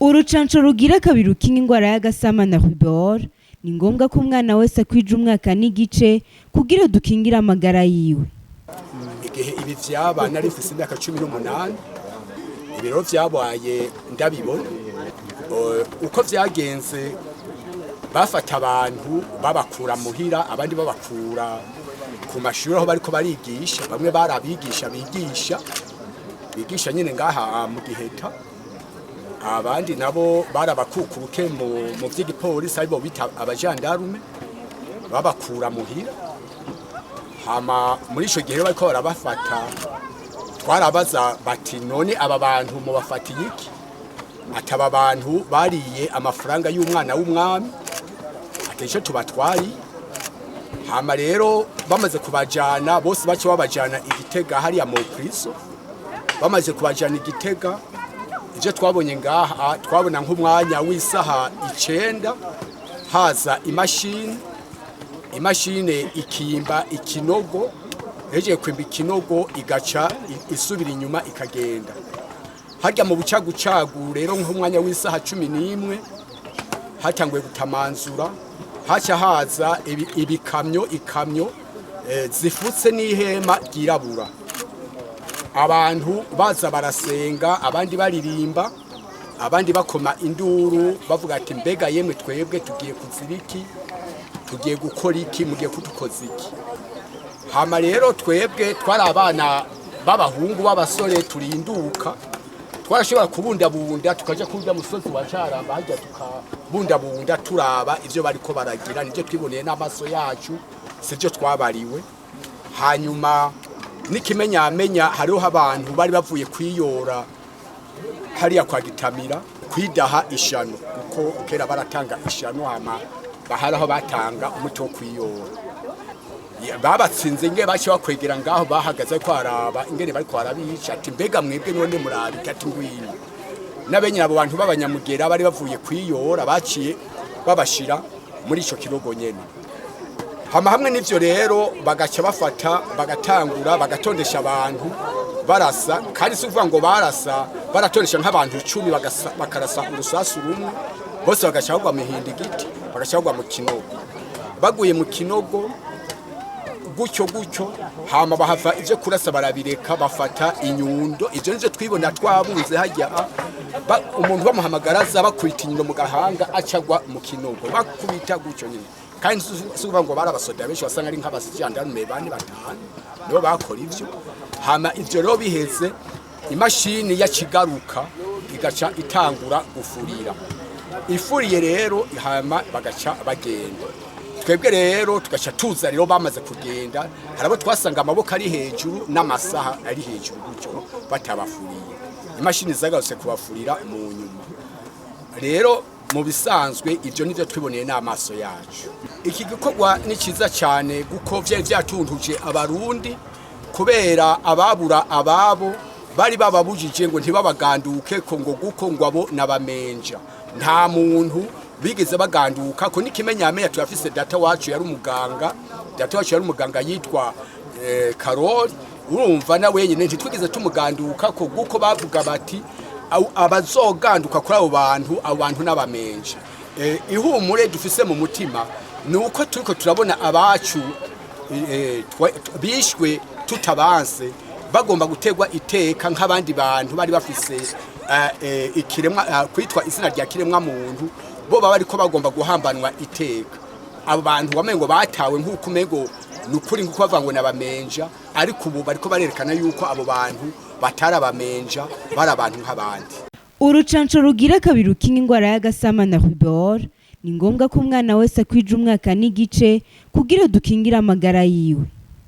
Urucanco rugira kabiri rukinga ingwara y'agasama na rubéole ni ngombwa ko umwana wese akwija umwaka n'igice kugira dukingire amagara yiwe. Igihe ibi vyaba nari mfise imyaka 18. Ibiro vyabaye ndabibona. Uko vyagenze, bafata abantu babakura muhira, abandi babakura ku mashuri aho bariko barigisha. Bamwe barabigisha bigisha nyine ngaha mu Giheta, abandi nabo barabakukuruke mu vy'igipolisi, aribo bita abajandarume, babakura muhira. Hama muri ico gihe bariko barabafata, twarabaza bati: "None aba bantu mubafatiye iki?" Ati: "Aba bantu bariye amafaranga y'umwana w'umwami." Ati: "Ico tubatwariye." Hama rero bamaze kubajana bose, bace babajana Igitega hariya mu prison. Bamaze kubajana Igitega, ivyo twabonye ngaha, twabona nk'umwanya w'isaha 9 haza imashini, imashini ikimba ikinogo. Yagiye kwimba ikinogo, igaca isubira inyuma, ikagenda harya mu bucagucagu. Rero nk'umwanya w'isaha 11 hatanguye gutamanzura, haca haza ibikamyo, ikamyo zifutse n'ihema ryirabura. Abantu baza barasenga, abandi baririmba, abandi bakoma induru, bavuga ati: "Mbega yemwe, twebwe tugiye kuzira iki? Tugiye gukora iki? Mugiye kudukoza iki?" Hama rero twebwe twari abana b'abahungu, b'abasore, turinduka, twarashobora kubundabunda, tukaja kurya musozi wa Caramba harya, tukabundabunda turaba ivyo bariko baragira. Nivyo twiboneye n'amaso yacu, sivyo twabariwe. Hanyuma n'ikimenyamenya, hariho abantu bari bavuye kwiyora hariya kwa Gitamira, kwidaha ishano, kuko kera baratanga ishano. Hama bahari aho batanga umuti wo kwiyora. Babatsinze nge bace bakwegera ngaho bahagaze ko araba ingene bariko barabica, ati: "Mbega mwebwe none murabika?" Ati: "Ngwino." N'abenyene abo bantu b'abanyamugera bari bavuye kwiyora baciye babashira muri ico kirogo nyene. Hama hamwe n'ivyo rero, bagaca bafata, bagatangura bagatondesha abantu, barasa. Kandi si ukuvuga ngo barasa, baratondesha nk'abantu 10, bakarasa urusasu rumwe, bose bagaca bagwa mu igiti, bagaca bagwa mu kinogo. Baguye mu kinogo gutyo gutyo, hama bahava ivyo kurasa barabireka, bafata inyundo. Ivyo nivyo twibona twabunze hajya. Umuntu bamuhamagaraza, bakubita inyundo mu gahanga, acagwa mu kinogo, bakubita gutyo nyine. Kandi si ukuvuga ngo bari abasoda benshi, wasanga ari nk'abajandarume bane, batanu nibo bakora ivyo. Hama ivyo rero biheze, imashini yacigaruka, igaca itangura gufurira. Ifuriye rero, hama bagaca bagenda. Twebwe rero tugaca tuza. Rero bamaze kugenda, hari abo twasanga amaboko ari hejuru n'amasaha ari hejuru gutyo, batabafuriye. Imashini zagarutse kubafurira mu nyuma. Rero mu bisanzwe ibyo nivyo twiboneye n'amaso yacu. Iki gikorwa ni cyiza cyane, kuko vyari vyatuntuje Abarundi, kubera ababura ababo bari bababujije ngo ntibabaganduke, ko ngo guko ngo abo nabamenja. Nta muntu bigeze baganduka ko. N'ikimenyamenya, tuyafise, data wacu yari umuganga, data wacu yari umuganga yitwa Karori. Urumva na wenyine ntitwigeze tumuganduka ko, guko bavuga bati: "Abazoganduka kuri abo bantu, abo bantu n'abamenja." Ihumure dufise mu mutima ni uko turiko turabona abacu bishwe tutabanse, bagomba gutegwa iteka nk'abandi bantu bari bafise ikiremwa, kwitwa izina rya kiremwa muntu. Bo baba ariko bagomba guhambanwa iteka. Abo bantu wamengo batawe nk'uko umengo ni ukuri, nk'uko bavuga ngo nabamenja, ariko ubu bariko barerekana yuko abo bantu batari abamenja, bari abantu nk'abandi. Urucanco rugira kabiri rukinga ingwara y'agasama na rubéole ni ngombwa ko umwana wese akwija umwaka n'igice kugira dukingire amagara yiwe.